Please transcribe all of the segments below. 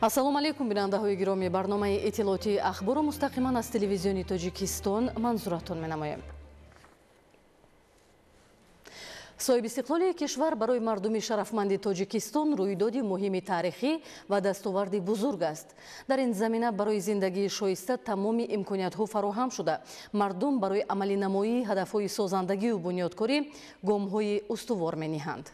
Ассалому алайкум, бинандаҳои гиромӣ. Барномаи иттилоотии ахборро мустақиман аз телевизиони Тоҷикистон манзуратон менамоем. Соҳибистиқлолии кишвар барои мардуми шарафманди Тоҷикистон рӯйдоди муҳими таърихӣ ва дастоварди бузург аст. Дар ин замина барои зиндагии шоиста тамоми имкониятҳо фароҳам шуда, мардум барои амалинамоии ҳадафҳои созандагию бунёдкорӣ гомҳои устувор мениҳанд.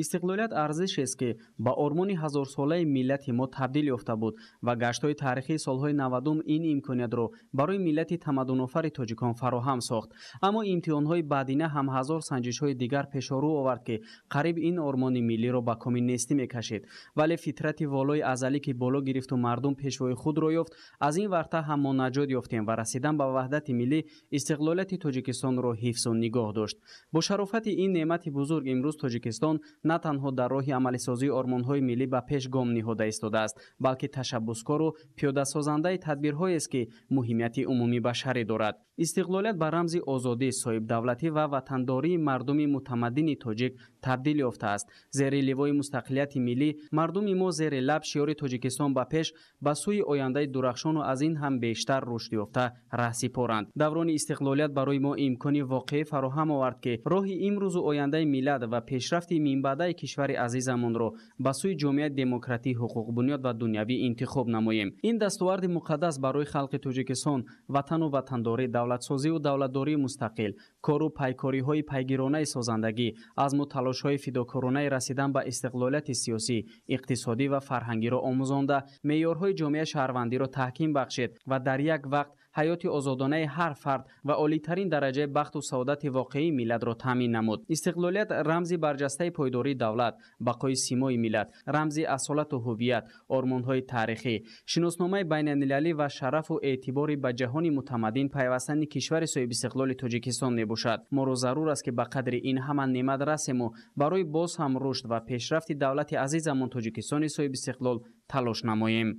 Истиқлолият арзишест, ки ба ормони ҳазорсолаи миллати мо табдил ёфта буд ва гаштҳои таърихии солҳои 90 ин имкониятро барои миллати тамаддунофари тоҷикон фароҳам сохт. Аммо имтиҳонҳои баъдина ҳам ҳазор санҷишҳои дигар пешорӯ овард, ки қариб ин ормони миллиро ба коми нестӣ мекашид. Вале фитрати волои азалӣ, ки боло гирифту мардум пешвои худро ёфт, аз ин варта ҳам мо наҷот ёфтем ва расидан ба ваҳдати миллӣ истиқлолияти Тоҷикистонро ҳифзу нигоҳ дошт. Бо шарофати ин неъмати бузург имрӯз Тоҷикистон на танҳо дар роҳи амалисозии ормонҳои миллӣ ба пеш гом ниҳода истодааст, балки ташаббускору пиёдасозандаи тадбирҳоест, ки муҳимияти умумибашарӣ дорад. Истиқлолият ба рамзи озодӣ, соҳибдавлатӣ ва ватандории мардуми мутамаддини тоҷик табдил ёфтааст. Зери ливои мустақилияти миллӣ мардуми мо зери лаб шиёри Тоҷикистон ба пеш, ба сӯи ояндаи дурахшону аз ин ҳам бештар рушд ёфта раҳсипоранд. Даврони истиқлолият барои мо имкони воқеӣ фароҳам овард, ки роҳи имрӯзу ояндаи миллат ва пешрафти минбаъдаи кишвари азизамонро ба сӯи ҷомеаи демократӣ, ҳуқуқбунёд ва дунявӣ интихоб намоем. Ин дастоварди муқаддас барои халқи Тоҷикистон ватану ватандорӣ, давлатсозиву давлатдории мустақил, кору пайкориҳои пайгиронаи созандагӣ, азму талошҳои фидокоронаи расидан ба истиқлолияти сиёсӣ, иқтисодӣ ва фарҳангиро омӯзонда, меъёрҳои ҷомеаи шаҳрвандиро таҳким бахшид ва дар як вақт ҳаёти озодонаи ҳар фард ва олитарин дараҷаи бахту саодати воқеии миллатро таъмин намуд. Истиқлолият рамзи барҷастаи пойдории давлат, бақои симои миллат, рамзи асолату ҳувият, ормонҳои таърихӣ, шиносномаи байналмилалӣ ва шарафу эътибори ба ҷаҳони мутамаддин пайвастани кишвари соҳибистиқлоли Тоҷикистон мебошад. Моро зарур аст, ки ба қадри ин ҳама неъмат расему барои боз ҳам рушд ва пешрафти давлати азизамон Тоҷикистони соҳибистиқлол талош намоем.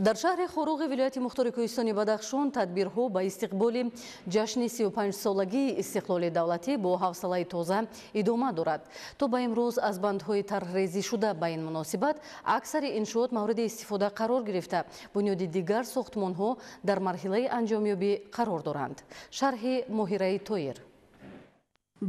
Дар шаҳри Хоруғи вилояти мухтори кӯҳистони Бадахшон тадбирҳо ба истиқболи ҷашни 35-солагии истиқлоли давлатӣ бо ҳавсалаи тоза идома дорад. То ба имрӯз аз бандҳои тарҳрезишуда ба ин муносибат аксари иншоот мавриди истифода қарор гирифта, бунёди дигар сохтмонҳо дар марҳилаи анҷомёбӣ қарор доранд. Шарҳи Моҳираи Тоир.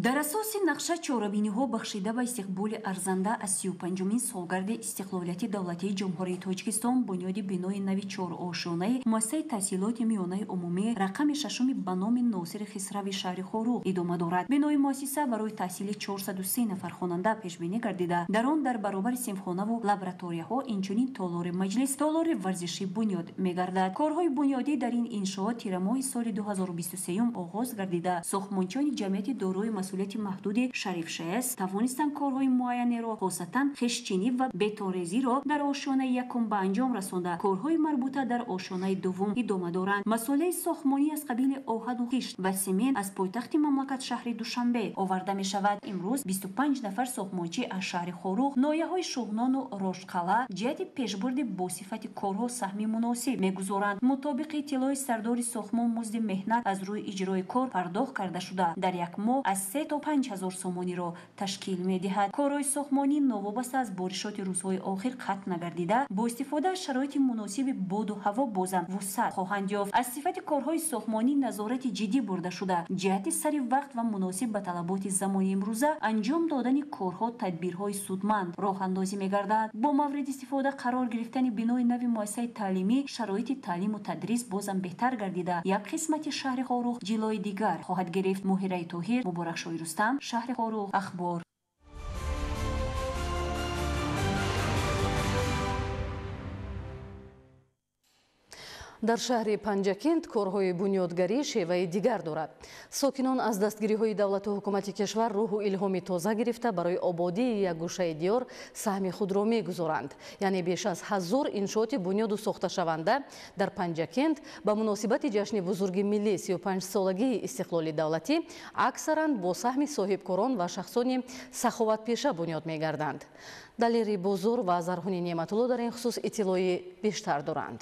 Дар асоси нақша чорабиниҳо бахшида ба истиқболи арзанда аз 35-умин солгарди истиқлолияти давлатии Ҷумҳурии Тоҷикистон бунёди бинои нави чорошонаи муассисаи таҳсилоти миёнаи умумӣ рақами шашуми ба номи Носири Хисрави шаҳри Хоруғ идома дорад. Бинои муассиса барои таҳсили 403 нафар хонанда пешбинӣ гардида, дар он дар баробари синфхонаву лабораторияҳо инчунин толори маҷлис, толори варзишӣ бунёд мегардад. Корҳои бунёдӣ дар ин иншоот тирамоҳи соли 2023 оғоз гардида, сохтмончиёни ҷамъияти дорои масъулияти маҳдуди Шариф ШС тавонистанд корҳои муайянеро, хосатан хешчинӣ ва бетонрезиро дар ошёнаи якум ба анҷом расонда, корҳои марбута дар ошёнаи дуввум идома доранд. Масолеҳи сохтмонӣ аз қабили оҳану хишт ва семент аз пойтахти мамлакат шаҳри Душанбе оварда мешавад. Имрӯз 25 нафар сохтмончӣ аз шаҳри Хоруғ, ноҳияҳои Шуғнону Рошқалъа ҷиҳати пешбурди босифати корҳо саҳми муносиб мегузоранд. Мутобиқи иттилои сардори сохтмон, музди меҳнат аз рӯи иҷрои кор пардохт карда шуда, дар як моҳ аз 3 то 5 ҳазор сомониро ташкил медиҳад. Корҳои сохтмонӣ новобаста аз боришоти рӯзҳои охир қатъ нагардида, бо истифода аз шароити муносиби боду ҳаво бозам вусъат хоҳанд ёфт. Аз сифати корҳои сохтмонӣ назорати ҷиддӣ бурда шуда, ҷиҳати сари вақт ва муносиб ба талаботи замони имрӯза анҷом додани корҳо тадбирҳои судманд роҳандозӣ мегарданд. Бо мавриди истифода қарор гирифтани бинои нави муассисаи таълимӣ, шароити таълиму тадрис бозам беҳтар гардида, як қисмати шаҳри Хоруғ ҷилои дигар хоҳад гирифт. Моҳираи Тоҳир, Муборакшоҳи Рустам, шаҳри Хоруғ, Ахбор. Дар шаҳри Панҷакент корҳои бунёдгарӣ шеваи дигар дорад. Сокинон аз дастгириҳои давлату ҳукумати кишвар рӯҳу илҳоми тоза гирифта барои ободии як гӯшаи диёр саҳми худро мегузоранд. Яъне беш аз 1000 иншооти бунёду сохташаванда дар Панҷакент ба муносибати ҷашни бузурги миллӣ 35-солагии истиқлоли давлатӣ аксаран бо саҳми соҳибкорон ва шахсони саховатпеша бунёд мегарданд. Далери Бозур ва Зарҳуни Неъматулло дар ин хусус иттилои бештар доранд.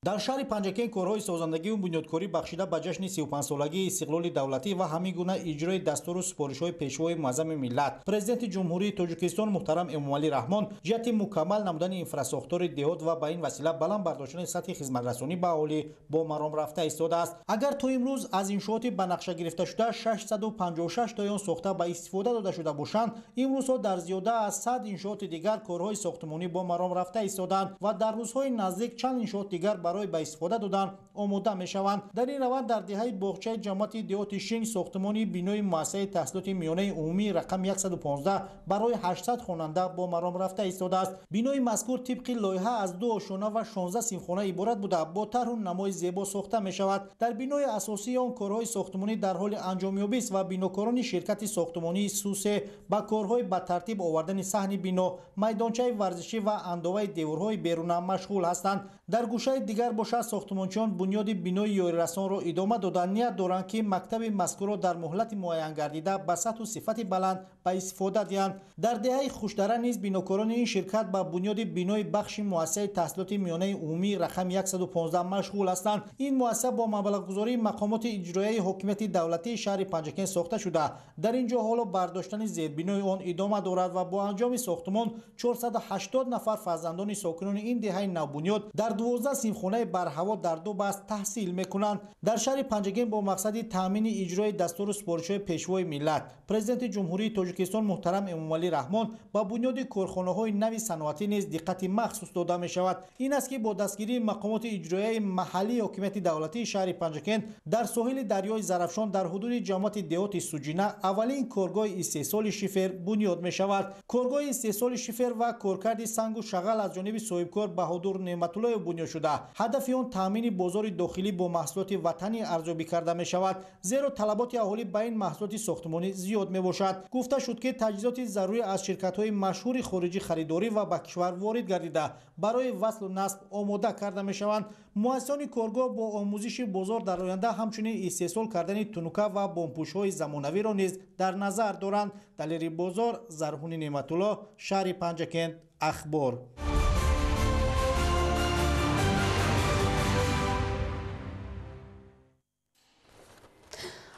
Дар шаҳри Панҷакент корҳои созандагиву бунёдкорӣ бахшида ба ҷашни 35-солагии истиқлоли давлатӣ ва ҳамин гуна иҷрои дастуру супоришҳои Пешвои муаззами миллат, Президенти Ҷумҳурии Тоҷикистон муҳтарам Эмомалӣ Раҳмон ҷиҳати мукаммал намудани инфрасохтори деҳот ва ба ин васила баланд бардоштани сатҳи хизматрасонӣ ба аҳолӣ бо маром рафта истодааст. Агар то имрӯз аз иншооти ба нақша гирифташуда 656 тои он сохта ба истифода дода шуда бошанд, имрӯзҳо дар зиёда аз 100 иншооти дигар корҳои сохтмонӣ бо маром рафта истодаанд ва дар рӯзҳои наздик чанд иншоот дигар барои ба истифода додан омода мешаванд. Дар ин раванд дар деҳаи боғчаи ҷамоати деҳоти Шинг сохтмони бинои муассисаи таҳсилоти миёнаи умумии рақами 115 барои 800 хонанда бо маром рафта истодааст. Бинои мазкур тибқи лоиҳа аз 2 ошёна ва 16 синфхона иборат буда, бо тарҳу намои зебо сохта мешавад. Дар бинои асосии он корҳои сохтмонӣ дар ҳоли анҷомёбист ва бинокорони ширкати сохтмонии Сусе ба корҳои ба тартиб овардани саҳни бино, майдончаи варзишӣ ва андоваи деворҳои беруна машғул ҳастанд. Дар гӯшаи дигар бошад, сохтмончиён бунёди бинои ёрирасонро идома дода, ният доранд, ки мактаби мазкурро дар муҳлати муайянгардида ба сатҳу сифати баланд ба истифода диҳанд. Дар деҳаи Хушдара низ бинокорони ин ширкат ба бунёди бинои бахши муассисаи таҳсилоти миёнаи умумии рақами 115 машғул ҳастанд. Ин муассиса бо маблағгузории мақомоти иҷроияи ҳокимияти давлатии шаҳри Панҷакент сохта шуда, дар ин ҷо ҳоло бардоштани зербинои он идома дорад ва бо анҷоми сохтмон 480 нафар фарзандони сокинони ин деҳаи навбунёд дар 12 синфхонаи барҳаво дар ду баст таҳсил мекунанд. Дар шаҳри Панҷакент бо мақсади таъмини иҷрои дастуру супоришҳои Пешвои миллат, Президенти Ҷумҳурии Тоҷикистон муҳтарам Эмомалӣ Раҳмон ба бунёди корхонаҳои нави саноатӣ низ диққати махсус дода мешавад. Ин аст, ки бо дастгирии мақомоти иҷроияи маҳаллии ҳокимияти давлатии шаҳри Панҷакент дар соҳили дарёи Зарафшон дар ҳудуди ҷамоати деҳоти Суҷина аввалин коргоҳи истеҳсоли шифер бунёд мешавад. Коргоҳи истеҳсоли шифер ва коркарди сангу шағал аз ҷониби соҳибкор Баҳодур Неъматуллоев бунёд шуда, ҳадафи он таъмини бозори дохилӣ бо маҳсулоти ватанӣ арзёбӣ карда мешавад, зеро талаботи аҳолӣ ба ин маҳсулоти сохтмонӣ зиёд мебошад. Гуфта шуд, ки таҷҳизоти зарурӣ аз ширкатҳои машҳури хориҷӣ харидорӣ ва ба кишвар ворид гардида, барои васлу насб омода карда мешаванд. Муассисони коргоҳ бо омӯзиши бозор дар оянда ҳамчунин истеҳсол кардани тунука ва бомпӯшҳои замонавиро низ дар назар доранд. Далери Бозор, Зарҳуни Неъматулло, шаҳри Панҷакент, Ахбор.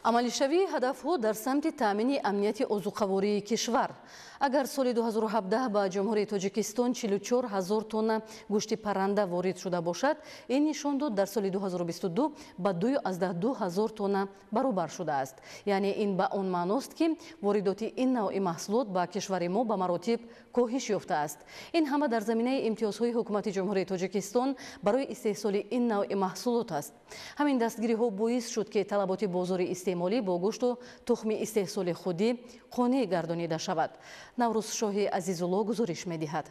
Амалишавии ҳадафҳо дар самти таъмини амнияти озуқавории кишвар. Агар соли 2017 ба Ҷумҳурии Тоҷикистон 44 ҳазор тонна гӯшти парранда ворид шуда бошад, ин нишондод дар соли 2022 ба 2,2 ҳазор тонна баробар шудааст. Яъне ин ба он маъност, ки воридоти ин навъи маҳсулот ба кишвари мо ба маротиб коҳиш ёфтааст. Ин ҳама дар заминаи имтиёзҳои ҳукумати Ҷумҳурии Тоҷикистон барои истеҳсоли ин навъи маҳсулот аст. Ҳамин дастгириҳо боис шуд, ки талаботи бозори истеъмолӣ бо гӯшту тухми истеҳсоли худӣ қонеъ гардонида шавад. Наврӯзшоҳи Азизулло гузориш медиҳад.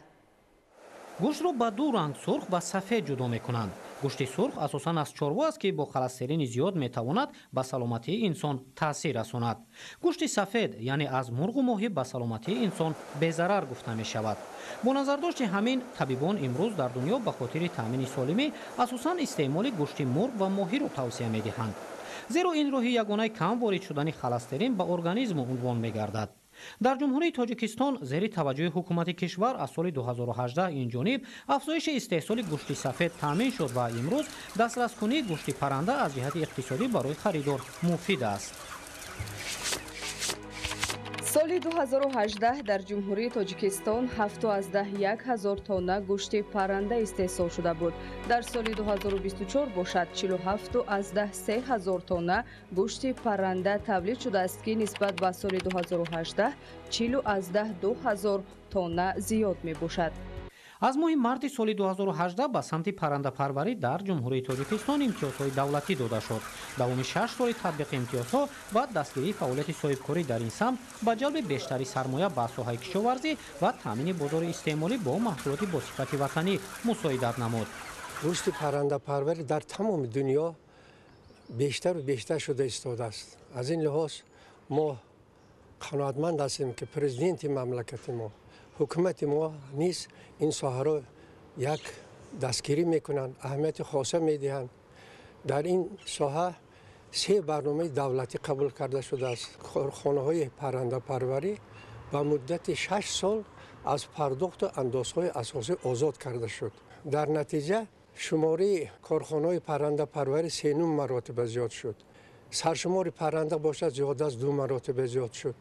Гӯштро ба ду ранг, сурх ва сафед, ҷудо мекунанд. Гӯшти сурх асосан аз чорво аст, ки бо холестерини зиёд метавонад ба саломатии инсон таъсир расонад. Гӯшти сафед, яъне аз мурғу моҳӣ, ба саломатии инсон безарар гуфта мешавад. Бо назардошти ҳамин, табибон имрӯз дар дунё ба хотири таъмини солимӣ асосан истеъмоли гӯшти мурғ ва моҳиро тавсия медиҳанд, зеро ин роҳи ягонаи кам ворид шудани холестерин ба организм унвон мегардад. Дар Ҷумҳурии Тоҷикистон зери таваҷҷӯҳи ҳукумати кишвар аз соли 2018 ин ҷониб афзоиши истеҳсоли гӯшти сафед таъмин шуд ва имрӯз дастраскунии гӯшти парранда аз ҷиҳати иқтисодӣ барои харидор муфид аст. Соли 2018 дар Ҷумҳурии Тоҷикистон 7,1 ҳазор тонна гӯшти парранда истеҳсол шуда буд. Дар соли 2024 бошад, 47,3 ҳазор тонна гӯшти парранда тавлид шудааст, ки нисбат ба соли 2018 40,2 ҳазор тонна зиёд мебошад. Аз моҳи марти соли 2018 ба самти паррандапарварӣ дар Ҷумҳурии Тоҷикистон имтиёзҳои давлатӣ дода шуд. Давоми 6 соли татбиқи имтиёзҳо ва дастгирии фаъолияти соҳибкорӣ дар ин самт ба ҷалби бештари сармоя ба соҳаи кишоварзӣ ва таъмини бозори истеъмолӣ бо маҳсулоти бо сифати ватанӣ мусоидат намуд. Рушди паррандапарварӣ дар тамоми дунё бештару бештар шуда истодааст. Аз ин лиҳоз мо қаноатманд ҳастем, ки президенти мамлакати мо, ҳукумати мо низ ин соҳаро як дастгирӣ мекунанд, аҳамияти хоса медиҳанд. Дар ин соҳа се барномаи давлатӣ қабул карда шудааст. Корхонаҳои паррандапарварӣ ба муддати 6 сол аз пардохту андозҳои асосӣ озод карда шуд. Дар натиҷа Шумораи корхонаҳои паррандапарварӣ 3.5 маротиба зиёд шуд. Саршумори парранда бошад зиёд аз 2 маротиба зиёд шуд.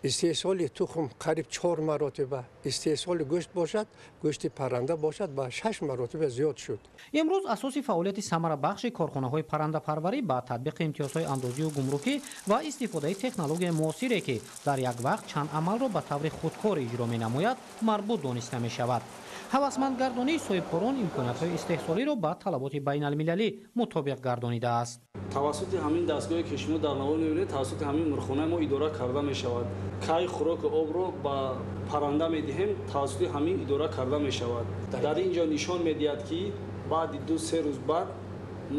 Истеҳсоли тухм қариб 4 маротиба, истеҳсоли гӯшт бошад, гӯшти парранда бошад ба 6 маротиба зиёд шуд. Имрӯз асоси фаъолияти самарабахши корхонаҳои паррандапарварӣ ба татбиқи имтиёзҳои андозию гумрукӣ ва истифодаи технологияи муосире, ки дар як вақт чанд амалро ба таври худкор иҷро менамояд, марбут дониста мешавад. Ҳавасмандгардонии соҳибкорон имкониятҳои истеҳсолиро ба талаботи байналмилалӣ мутобиқ гардонидааст. Тавассути ҳамин дастгоҳе, ки шумо дар навор мебинед, тавассути ҳамин мурғхонаи мо идора карда мешавад. Кай хӯроку обро ба парранда медиҳем, тавассути ҳамин идора карда мешавад. Дар ин ҷо нишон медиҳад, ки баъди 2-3 рӯз баъд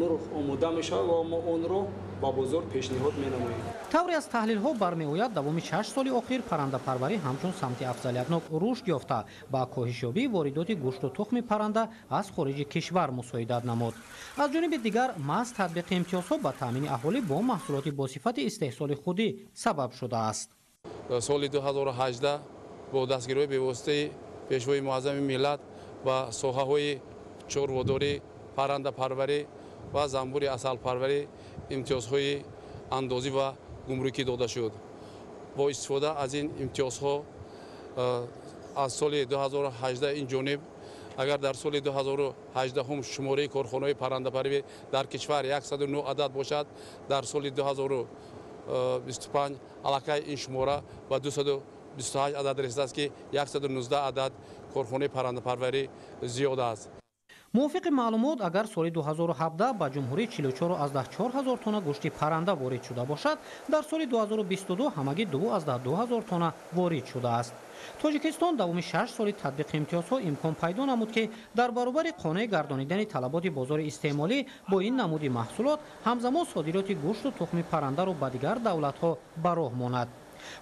мурғ омода мешавад ва мо онро ба бозор пешниҳод менамоем. Тавре аз таҳлилҳо бармеояд, давоми 6 соли охир паррандапарварӣ ҳамчун самти афзалиятнок рушд ёфта, ба коҳишёбии воридоти гӯшту тухми парранда аз хориҷи кишвар мусоидат намуд. Аз ҷониби дигар, маҳз татбиқи имтиёзҳо ба таъмини аҳолӣ бо маҳсулоти босифати истеҳсоли худӣ сабаб шудааст. Соли 2018 бо дастгириҳои бевоситаи Пешвои Муаззами миллат ба соҳаҳои чорводорӣ, паррандапарварӣ ва занбури асалпарварӣ имтиёзҳои андозӣ ва гумрукӣ дода шуд. Бо истифода аз ин имтиёзҳо аз соли 2018 ин ҷониб, агар дар соли 2018 шумораи корхонаҳои паррандапарварӣ дар кишвар 109 адад бошад, дар соли 2025 аллакай ин шумора ба 228 адад расидааст, ки 119 адад корхонаи паррандапарварӣ зиёд аст. Мувофиқи маълумот, агар соли 2017 ба ҷумҳурӣ 44,4 ҳазор тонна гӯшти парранда ворид шуда бошад, дар соли 2022 ҳамагӣ 2,2 ҳазор тонна ворид шудааст. Тоҷикистон давоми 6 соли татбиқи имтиёзҳо имкон пайдо намуд, ки дар баробари қонеъ гардонидани талаботи бозори истеъмолӣ бо ин намуди маҳсулот, ҳамзамон содироти гӯшту тухми паррандаро ба дигар давлатҳо ба роҳ монад.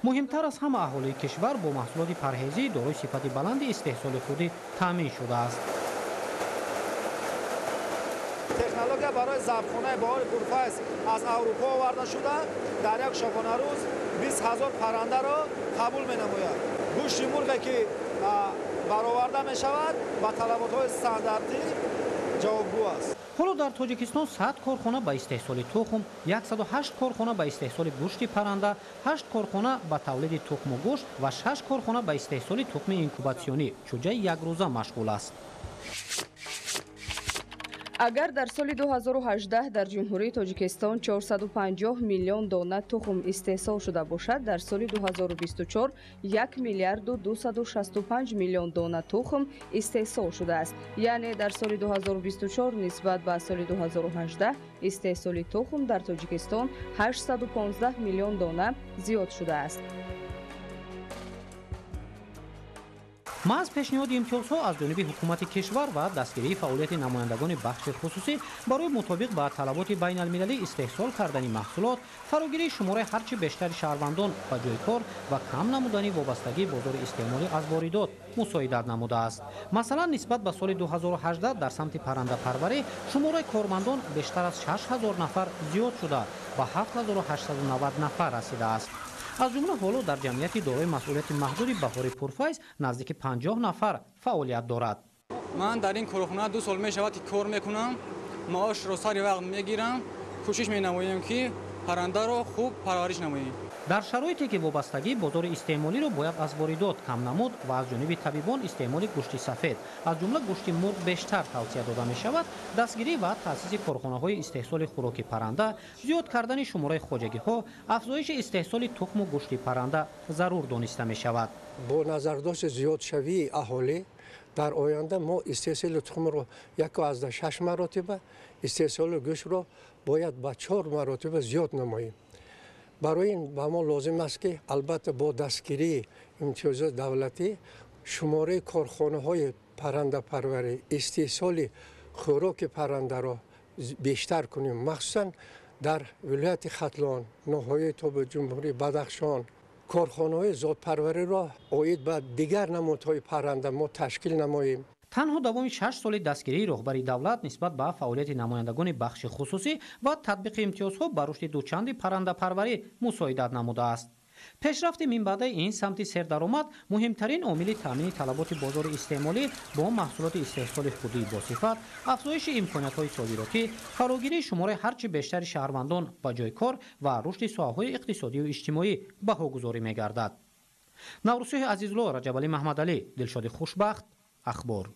Муҳимтар аз ҳама, аҳолии кишвар бо маҳсулоти парҳезӣ дорои сифати баланди истеҳсоли худӣ таъмин шудааст. Технология барои забхонаи Баҳори Пурфайз аз Аврупо оварда шуда, дар як шабонарӯз 20 ҳазор паррандаро қабул менамояд. Гӯшти мурғе, ки бароварда мешавад, ба талаботҳои стандартӣ ҷавобгӯ аст. Ҳоло дар Тоҷикистон 100 корхона ба истеҳсоли тухм, 108 корхона ба истеҳсоли гӯшти парранда, 8 корхона ба тавлиди тухму гӯшт ва 6 корхона ба истеҳсоли тухми инкубатсионӣ чӯҷаи якрӯза машғул аст. Агар дар соли 2018 дар Ҷумҳурии Тоҷикистон 450 миллион дона тухм истеҳсол шуда бошад, дар соли 2024 1 миллиарду 265 миллион дона тухм истеҳсол шудааст. Яъне дар соли 2024 нисбат ба соли 2018 истеҳсоли тухм дар Тоҷикистон 815 миллион дона зиёд шудааст. Маҳз пешниҳоди имтиёзҳо аз ҷониби ҳукумати кишвар ва дастгирии фаъолияти намояндагони бахши хусусӣ барои мутобиқ ба талаботи байналмилалӣ истеҳсол кардани маҳсулот, фарогирии шумораи ҳарчи бештари шаҳрвандон ба ҷои кор ва кам намудани вобастагии бозори истеъмолӣ аз воридот мусоидат намудааст. Масалан, нисбат ба соли 2018 дар самти паррандапарварӣ шумораи кормандон бештар аз 6000 нафар зиёд шуда, ба 7890 нафар расидааст. Аз ҷумла ҳоло дар ҷамъияти дорои масъулияти маҳдуди Баҳори Пурфайз наздики 50 нафар фаъолият дорад. Ман дар ин корхона 2 сол мешавад, ки кор мекунам, маошро сари вақт мегирам, кӯшиш менамоем, ки паррандаро хуб парвариш намоем. Дар шароите ки вобастагии бозори истеъмолиро бояд аз воридот кам намуд ва аз ҷониби табибон истеъмоли гӯшти сафед, аз ҷумла гӯшти мурғ бештар тавсия дода мешавад, дастгирӣ ва таъсиси корхонаҳои истеҳсоли хӯроки парранда, зиёд кардани шумораи хоҷагиҳо, афзоиши истеҳсоли тухму гӯшти парранда зарур дониста мешавад. Бо назардошти зиёдшавии аҳолӣ дар оянда мо истеҳсоли тухмро 1,6 маротиба, истеҳсоли гӯштро бояд ба 4 маротиба зиёд намоем. Барои ин ба мо лозим аст, ки албатта бо дастгирии имтиёзоти давлатӣ шумораи корхонаҳои паррандапарварӣ, истеҳсоли хӯроки паррандаро бештар кунем, махсусан дар вилояти Хатлон, ноҳияи тобеи ҷумҳурии Бадахшон. Корхонаҳои зодпарвариро оид ба дигар намудҳои парранда мо ташкил намоем. Танҳо давоми 6 соли дастгирии роҳбари давлат нисбат ба фаъолияти намояндагони бахши хусусӣ ва татбиқи имтиёзҳо ба рушди дучанди паррандапарварӣ мусоидат намудааст. Пешрафти минбаъдаи ин самти сердаромад муҳимтарин омили таъмини талаботи бозори истеъмолӣ бо маҳсулоти истеҳсоли худии босифат, афзоиши имкониятҳои содиротӣ, фарогирии шумораи ҳарчи бештари шаҳрвандон ба ҷои кор ва рушди соҳаҳои иқтисодию иҷтимоӣ баҳогузорӣ мегардад. Наврӯзшоҳи Азизулло, Раҷабалӣ Маҳмадалӣ, Дилшоди Хушбахт, Ахбор.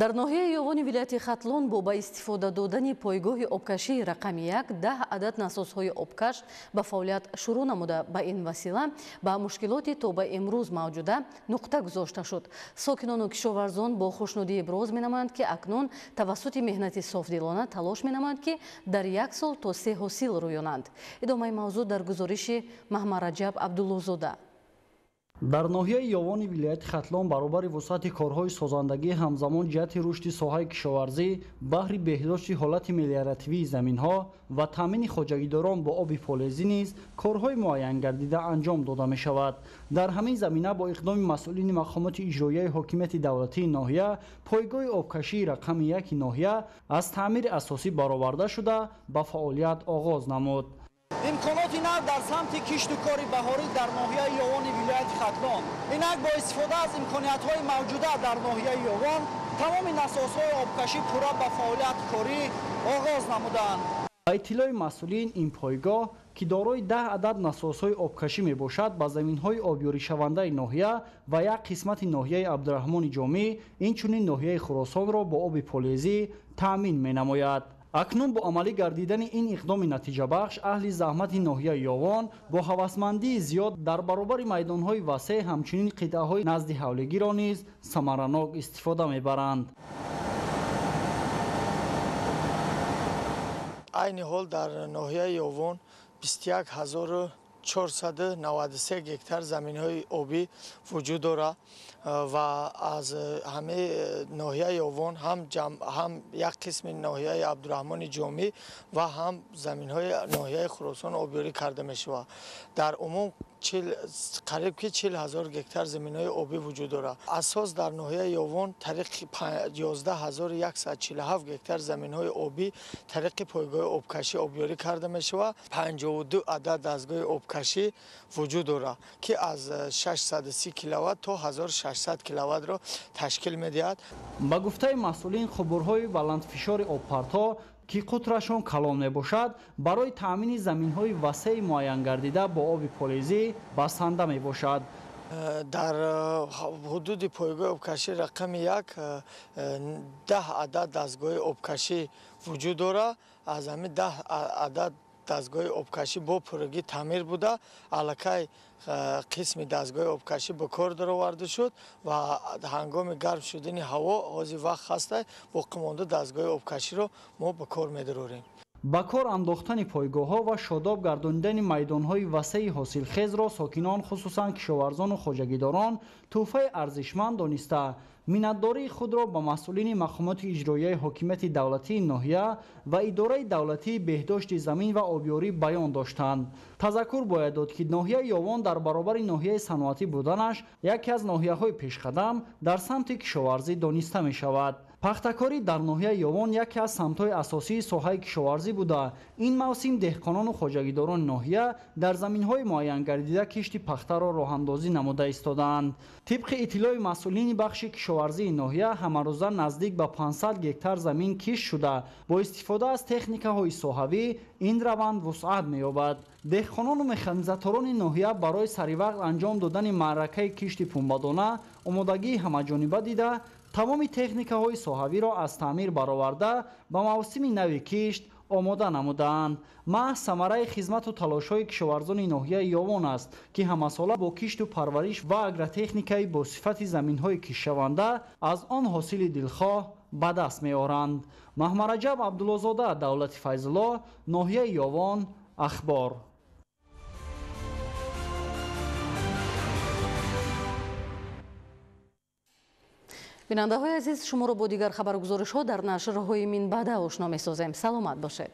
Дар ноҳияи Ёвони вилояти Хатлон бо ба истифода додани пойгоҳи обкашии рақами 1 10 адад насосҳои обкаш ба фаъолият шурӯъ намуда, ба ин васила ба мушкилоти то ба имрӯз мавҷуда нуқта гузошта шуд. Сокинону кишоварзон бо хушнудӣ иброз менамоянд, ки акнун тавассути меҳнати софдилона талош менамоянд, ки дар як сол то 3 ҳосил рӯёнанд. Идомаи мавзӯъ дар гузориши Маҳмадраҷаб Абдуллозода. Дар ноҳияи Ёвони вилояти Хатлон баробари вусъати корҳои созандагӣ ҳамзамон ҷиҳати рушди соҳаи кишоварзӣ, баҳри беҳдошти ҳолати мелиоративии заминҳо ва таъмини хоҷагидорон бо оби полезӣ низ корҳои муайянгардида анҷом дода мешавад. Дар ҳамин замина бо иқдоми масъулини мақомоти иҷроияи ҳокимияти давлатии ноҳия пойгоҳи обкашии рақами 1 ноҳия аз таъмири асосӣ бароварда шуда ба фаъолият оғоз намуд. Имконоти нав дар самти кишту кори баҳорӣ дар ноҳияи Ёвони вилояти Хатлон. Инак бо истифода аз имкониятҳои мавҷуда дар ноҳияи Ёвон тамоми насосҳои обкашӣ пурра ба фаъолият корӣ оғоз намуданд. Ба иттилои масъулин, ин пойгоҳ, ки дорои 10 адад насосҳои обкашӣ мебошад, ба заминҳои обёришавандаи ноҳия ва як қисмати ноҳияи Абдураҳмони Ҷомӣ, инчунин ноҳияи Хуросонро бо оби полезӣ таъмин менамояд. Акнун бо амалӣ гардидани ин иқдоми натиҷабахш, аҳли заҳмати ноҳияи Ёвон бо ҳавасмандии зиёд дар баробари майдонҳои васеъ ҳамчунин қитъаҳои назди ҳавлигиро низ самаранок истифода мебаранд. Айни ҳол дар ноҳияи Ёвон 21493 гектар заминҳои обӣ вуҷуд дорад ва аз ҳамаи ноҳияи Ёвон ҳам як қисми ноҳияи Абдураҳмони Ҷомӣ ва ҳам заминҳои ноҳияи Хуросон обёрӣ карда мешавад. Дар умум қариб ки 40 000 гектар заминҳои обӣ вуҷуд дорад. Асос дар ноҳияи Ёвон тариқи 11147 гектар заминҳои обӣ тариқи пойгоҳи обкашӣ обёрӣ карда мешавад. 52 адад дастгоҳи обкашӣ вуҷуд дорад, ки аз 630 киловатт то 1600 киловаттро ташкил медиҳад. Ба гуфтаи масъулин, қубурҳои баландфишори обпартҳо, ки қутрашон калон мебошад, барои таъмини заминҳои васеи муайянгардида бо оби полезӣ басанда мебошад. Дар ҳудуди пойгоҳи обкашӣ рақами 1 10 адад дастгоҳи обкашӣ вуҷуд дорад. Аз ҳамин 10 адад дастгоҳи обкашӣ бо пуррагӣ таъмир буда, аллакай қисми дастгоҳи обкашӣ ба кор дароварда шуд ва ҳангоми гарм шудани ҳаво ҳозир вақт ҳаста, боқимонда дастгоҳи обкаширо мо ба кор медарорем. Ба кор андохтани пойгоҳҳо ва шодоб гардонидани майдонҳои васеи ҳосилхезро сокинон, хусусан кишоварзону хоҷагидорон, тӯҳфаи арзишманд дониста, миннатдории худро ба масъулини мақомоти иҷроияи ҳокимияти давлатии ноҳия ва идораи давлатии беҳдошти замин ва обёрӣ баён доштанд. Тазаккур бояд дод, ки ноҳияи Ёвон дар баробари ноҳияи саноатӣ буданаш яке аз ноҳияҳои пешқадам дар самти кишоварзӣ дониста мешавад. Пахтакорӣ дар ноҳияи Ёвон яке аз самтҳои асосии соҳаи кишоварзӣ буда, ин мавсим деҳқонону хоҷагидорони ноҳия дар заминҳои муайянгардида кишти пахтаро роҳандозӣ намуда истодаанд. Тибқи иттилои масъулини бахши кишоварзии ноҳия, ҳамарӯза наздик ба 500 гектар замин кишт шуда, бо истифода аз техникаҳои соҳавӣ ин раванд вусъат меёбад. Деҳқонону механизаторони ноҳия барои саривақт анҷом додани маъракаи кишти пунбадона омодагии ҳамаҷониба дида, тамоми техникаҳои соҳавиро аз таъмир бароварда ба мавсими нави кишт омода намудаанд. Маҳз самараи хизмату талошҳои кишоварзони ноҳияи Ёвон аст, ки ҳамасола бо кишту парвариш ва агротехникаи бо сифати заминҳои киштшаванда аз он ҳосили дилхоҳ ба даст меоранд. Маҳмараҷаб Абдуллозода, Давлати Файзулло, ноҳияи Ёвон, Ахбор. Бинандаҳои азиз, шуморо бо дигар хабаргузоришҳо дар нашрҳои минбаъда ошно месозем. Саломат бошед.